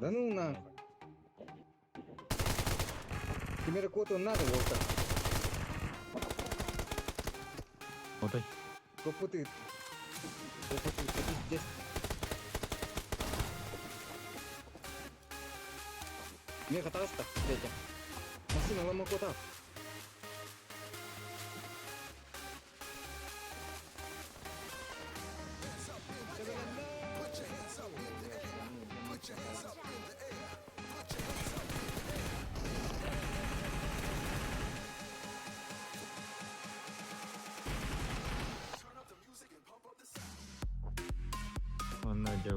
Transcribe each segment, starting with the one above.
Да ну нахуй. Ким эрэ куотуон надо буолта. Отой. Коппут ыыт. Коппут ыыт. Пиздец. Миэхэ таҕыста, Петя. Массыына ламма куотаах. Онно дьэ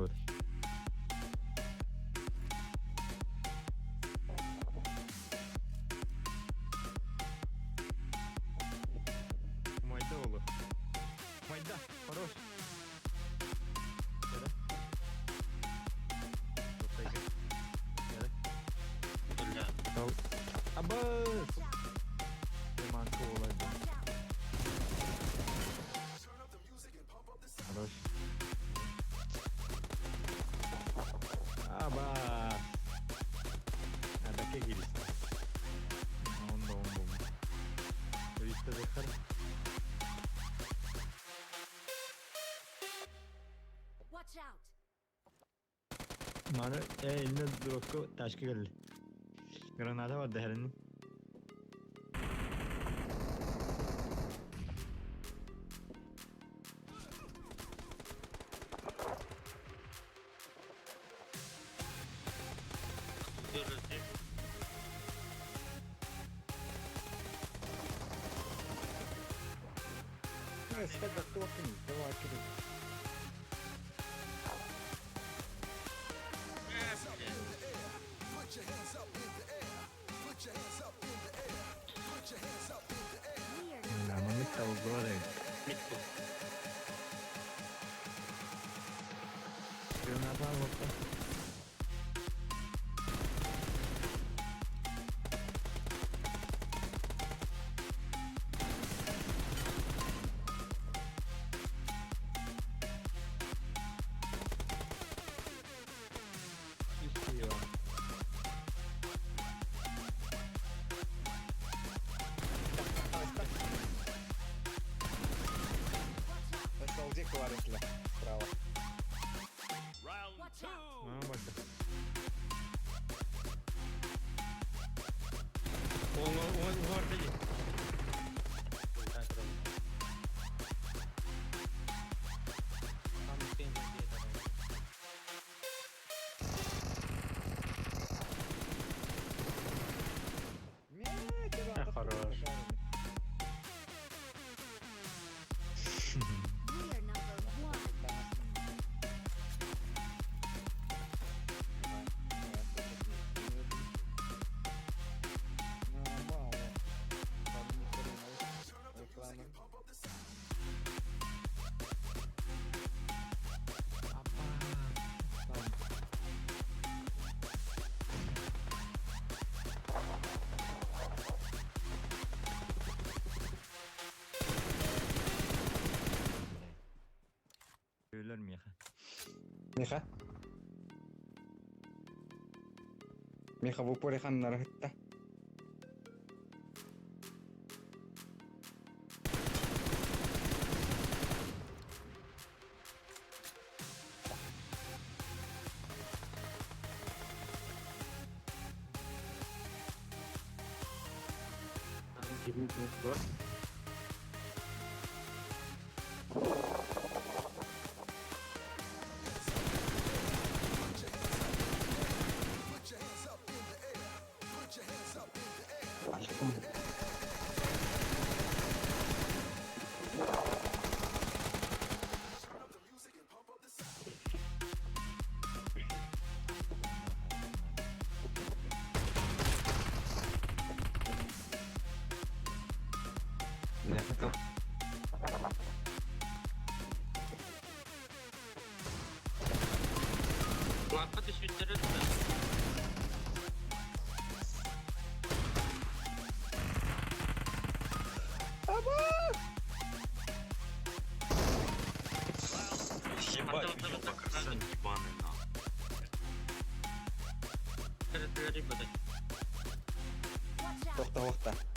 Умайда оҕолор. Умайда, хорош. Кэлэ. Тохтойга. Кэлэ. Бля. Ал. Абас! Манка уола. Хорош. Абас! Атака кииристэ. Онда онда онда. Өйүстэ бэхэр. Watch out! Маны э инне дуракка ташка кэлли. Граната бар дэһэрин. Görürsün. We are number Маннык табыллыбат эбит. Митку. Граната албаппын. Үс киһи баар. Столдик варикля. Справа. Round Watch two. out. Аа, барда. Уҥар дии. Хорош. We are number one. Апа. Өлөр миэхэ. Миха. Миха в упоре ханнарыһытта. Kulakta düşmüşler ötme. Ебать, ёбак, ебаный нахуй. Тэрилтэлэри быдай. Watch out. Тохта, тохта.